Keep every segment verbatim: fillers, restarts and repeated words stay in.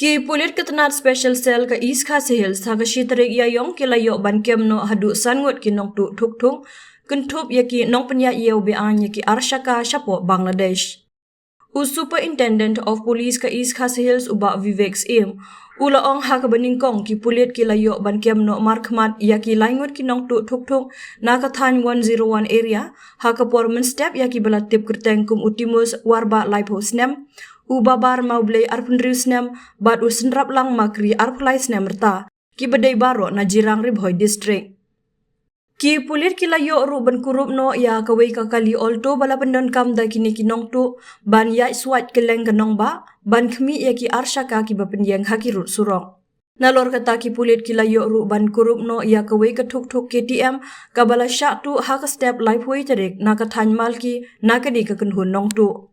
Ki pulit ka tnat Special Cell ka East Khasi Hills ha ka shi tarik Ïaïong ki la ïoh ban kem noh haduh san ngut ki nongtuh thuk thuk, kynthup ïa ki nongpynïaid ïew be-aiñ ïa ki ar shaka shapoh Bangladesh. U Superintendent of Police ka East Khasi Hills u Bah Vivek Syiem u la ong ha kaba nyngkong ki pulit ki la ïoh ban kem noh markhmat ïa ki lai ngut ki nongtuh thuk thuk na ka thaiñ one zero one area, ha ka por mynstep ïa ki ba la tip kyrteng kum u Timus Warbah laiphew snem, u Babar Mawblei arphew hynriew snem, bad u Synraplang Makri arphew lai snem rta, ki ba dei baroh na Jirang Ri Bhoi District. Ki pulit ki la ïoh ruh ban kurup noh ïa kawei ka kali Alto ba la pyndonkam da kine ki nongtuh ban ïaid swait kylleng ka nongbah, ban khmih ïa ki ar shaka ki ba pynïeng ha ki rud surok. Nalor kata ki pulit ki la ïoh ruh ban kurup noh ïa kawei ka thuk thuk K T M, kaba la shah tuh ha ka step laiphew tarik na ka thaiñ Malki na kane ka kynhun nongtuh.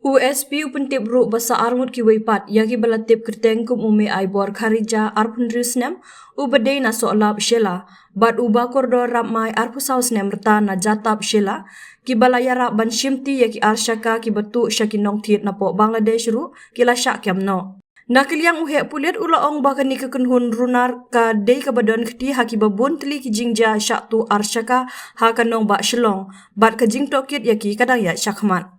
U S P u pyntip ruh ba sa ar ngut kiwei pat ïa ki ba la tip kyrteng kum u Mei Aibor Kharija arphew hynriew snem, u ba dei na Sohlap Shella, bad u Bah Kordor Rapmai arphew saw snem rta na Jatap Shella, ki ba la ïarap ban shimti ïa ki ar shaka ki ba tuh sha ki nongthied napoh Bangladesh ruh ki la shah kem noh. Na ka liang u heh pulit u la ong ba kane ka kynhun runar ka dei kaba don kti ha ki ba bun tylli ki jingjia shah tuh ar shaka ha ka nongbah Shillong, bad ka jingtohkit ïa ki ka dang ïaid shakhmat.